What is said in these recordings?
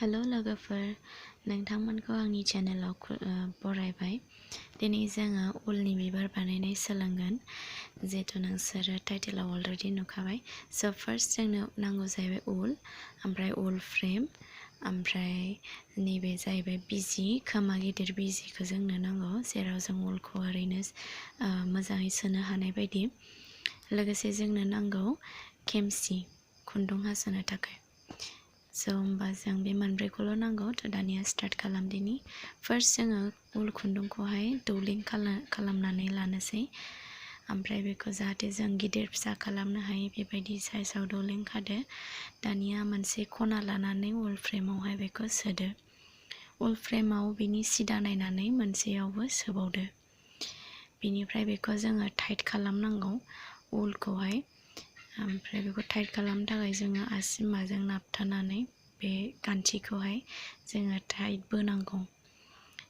Hello लोगोफोर, नोंथांमोनखौ आंनि चेनेलाव बरायबाय। दिनै जोङो उलनि बिबार बानायनाय सोलोंगोन, जिहेतु नोंसोरो टाइटेलाव अलरेडि नुखाबाय। स' फार्स्ट जोंनो नांगौ जाहैबाय उल, ओमफ्राय उल फ्रेम, ओमफ्राय नैबे जाहैबाय बिजि, खोमा गिदिर बिजिखौ जोंनो नांगौ, जेराव जों उलखौ ओरैनो मोजाङै सोनो हानाय बायदि। लोगोसे जोंनो नांगौ खेमसि, खुन्दुं हास'नो थाखाय। स' होमबा जों बे मोनब्रैखौल' नांगौ। थ' दानिया स्टार्ट खालामदिनि। फार्स्ट जोङो उल खुन्दुंखौहाय दौलें खालामनानै लानोसै, ओमफ्राय बेखौ जाहाथे जों गिदिर फिसा खालामनो हायो बेबायदि साइजआव दौलें खादो। दानिया मोनसे खना लानानै उल फ्रेमावहाय बेखौ सोदो। उल फ्रेमाव बिनि सिदा नायनानै मोनसेयावबो सोबावदो। बिनिफ्राय बेखौ जोङो टाइट खालामनांगौ उलखौहाय। ओमफ्राय बेखौ टाइट खालामनो थाखाय जोङो आसिमाजों नाबथानानै बे गान्थिखौहाय जोङो टाइट बोनांगौ।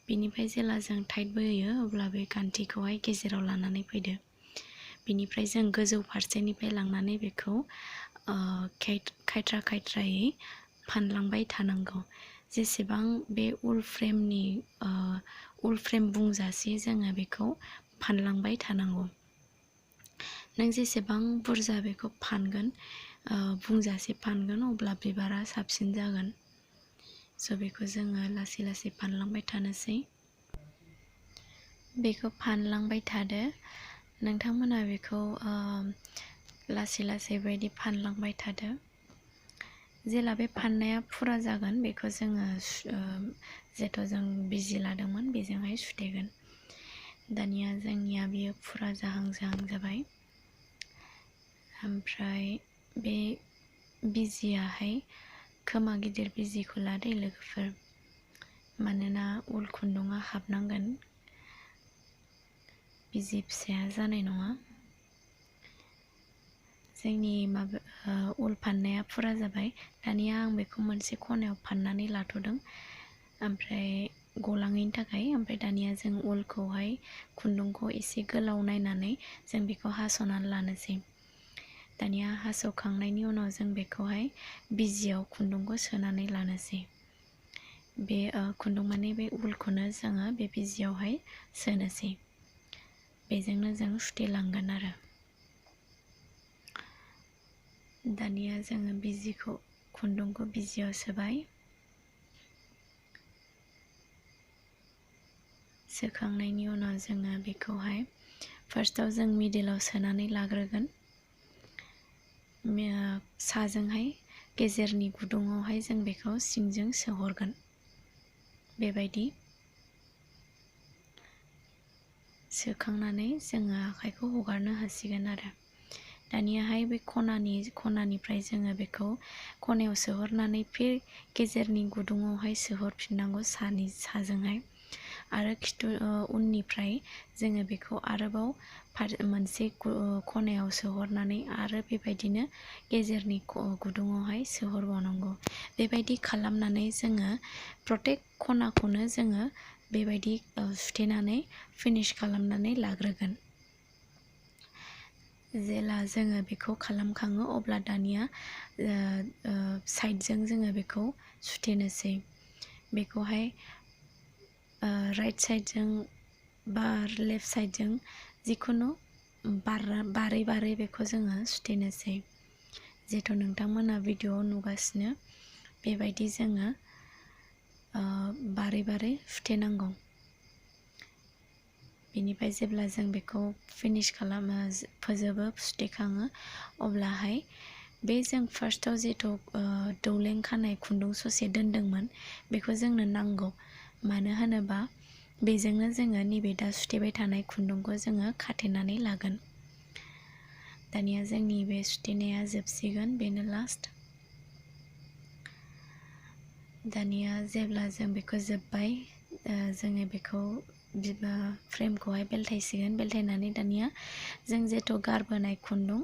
बिनिफ्राय जेला जों टाइट बोयो अब्ला बे गान्थिखौहाय गेजेराव लानानै फैदो। बिनिफ्राय जों गोजौ फारसेनिफ्राय लांनानै बेखौ खायथ्रायै फानलांबाय थानांगौ। जेसेबां बे उल फ्रेम बुंजासे जोङो बेखौ फानलांबाय थानांगौ। नों जेसेबां बुरजा बेखौ फानगोन, बुंजासे फानगोन, अब्ला बिबारा साबसिन जागोन। स' बेखौ जोङो लासै लासै फानलांबाय थानोसै। बेखौ फानलांबाय थादो। नोंथांमोना बेखौ लासै लासै बायदि फानलांबाय थादो। जेला बे फाननाया फुरा जागोन, बेखौ जोङो जेथ' जों बिजि लादोंमोन बेजोंहाय सुथेगोन। दानिया जोंनिया बियो फुरा जाहां जाबाय। ओमफ्राय बे बिजियाहाय खोमा गिदिर बिजिखौ लादो लोगोफोर, मानोना उल खुन्दुङा हाबनांगोन, बिजि फिसाया जानाय नङा। जोंनि उल फाननाया फुरा जाबाय। दानिया आं बेखौ मोनसे खनायाव फाननानै लाथ'दों, ओमफ्राय गलाङैनि थाखाय। ओमफ्राय दानिया जों उलखौहाय खुन्दुंखौ एसे गोलाव नायनानै जों बेखौ हास'नानै लानोसै। दानिया हास'खांनायनि उनाव जों बेखौहाय बिजियाव खुन्दुंखौ सोनानै लानोसै। बे खुन्दुं माने बे उलखौनो जोङो बे बिजियावहाय सोनोसै। बेजोंनो जों सुथेलांगोन आरो। दानिया जोङो खुन्दुंखौ बिजियाव सोबाय। सोखांनायनि उनाव जोङो बेखौहाय फार्स्टआव जों मिडिलाव सोनानै लाग्रोगोन। साजोंहाय गेजेरनि गुदुङावहाय जों बेखौ सिंजों सोहरगोन। बेबायदि सोखांनानै जोङो आखाइखौ हगारनो हासिगोन आरो। दानियाहाय बे खनानिफ्राय जोङो बेखौ खनायाव सोहरनानै फिर गेजेरनि गुदुङावहाय सोहरफिननांगौ साजोंहाय। आरो उननिफ्राय जोङो बेखौ आरोबाव मोनसे खनायाव सोहरनानै आरो बेबायदिनो गेजेरनि गुदुङावहाय सोहरबावनांगौ। बेबायदि खालामनानै जोङो प्रटेक्ट खनाखौनो जोङो बेबायदि सुथेनानै फिनिश खालामनानै लाग्रोगोन। जेला जोङो बेखौ खालामखाङो अब्ला दानिया साइडजों जोङो बेखौ सुथेनोसै। बेखौहाय राइट साइडजों बा लेफ्ट साइडजों जिखुनु बारै बेखौ जोङो सुथेनोसै। जिहेथु नोंथांमोना भिडिअ'आव नुगासिनो बेबायदि जोङो बारै सुथेनांगौ। बेनिफ्राय जेब्ला जों बेखौ फिनिश खालामो, फोजोबो, सुथेखाङो, अब्लाहाय बे जों फार्स्टआव जिहेथु दौलें खानाय खुन्दुं ससे दोनदोंमोन, बेखौ जोंनो नांगौ। मानो होनोबा बेजोंनो जोङो नैबे दा सुथेबाय थानाय खुन्दुंखौ जोङो खाथेनानै लागोन। दानिया जोंनि बे सुथेनाया जोबसिगोन, बेनो लास्ट। दानिया जेब्ला जों बेखौ जोब्बाय, जोङो बेखौ फ्रेमखौहाय बेलथायसिगोन। बेलथायनानै दानिया जों जिहेथु गारबोनाय खुन्दुं,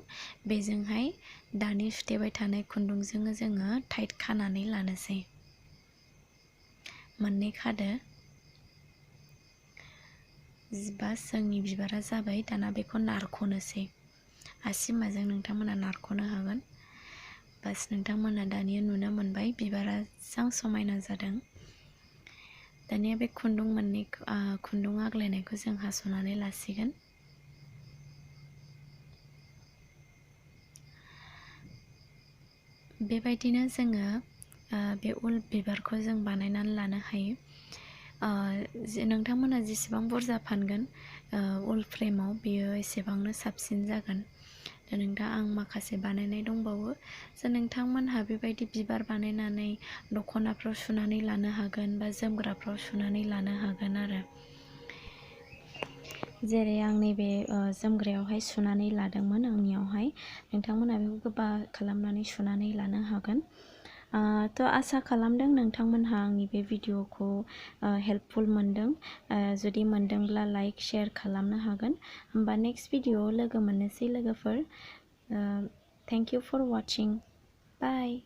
बेजोंहाय दानि सुथेबाय थानाय खुन्दुंजों जोङो टाइट खानानै लानोसै। मोननै खादो। बास जोंनि बिबारा जाबाय। दाना बेखौ नारख'नोसै। आसिमाजों नोंथांमोना नारख'नो हागोन। बास नोंथांमोना दानिया नुनो मोनबाय बिबारा बेसेबां समायना जादों। दानिया बे खुन्दुं आग्लायनायखौ जों हास'नानै लासिगोन। बेबायदिनो जोङो बे उल बिबारखौ जों बानायनानै लानो हायो। नोंथांमोना जेसेबां बुरजा फानगोन उल फ्रेमाव बेयो एसेबांनो साबसिन जागोन। दा आं माखासे बानायनाय दंबावो। नोंथांमोनहा बेबायदि बिबार बानायनानै दख'नाफ्राव सुनानै लानो हागोन बा जोमग्राफ्राव सुनानै लानो हागोन आरो। जेरै आं नैबे जोमग्रायावहाय सुनानै लादोंमोन आंनियावहाय। नोंथांमोना बेखौ गोबा खालामनानै सुनानै लानो हागोन। थ' आसा खालामदों नोंथांमोनहा आंनि बे भिडिअखौ हेल्पफुल मोनदों। जुदि मोनदोंब्ला लाइक शेयार खालामनो हागोन। होमबा नेक्स्ट भिडिअआव लोगो मोननोसै लोगोफोर। Thank you for watching. Bye.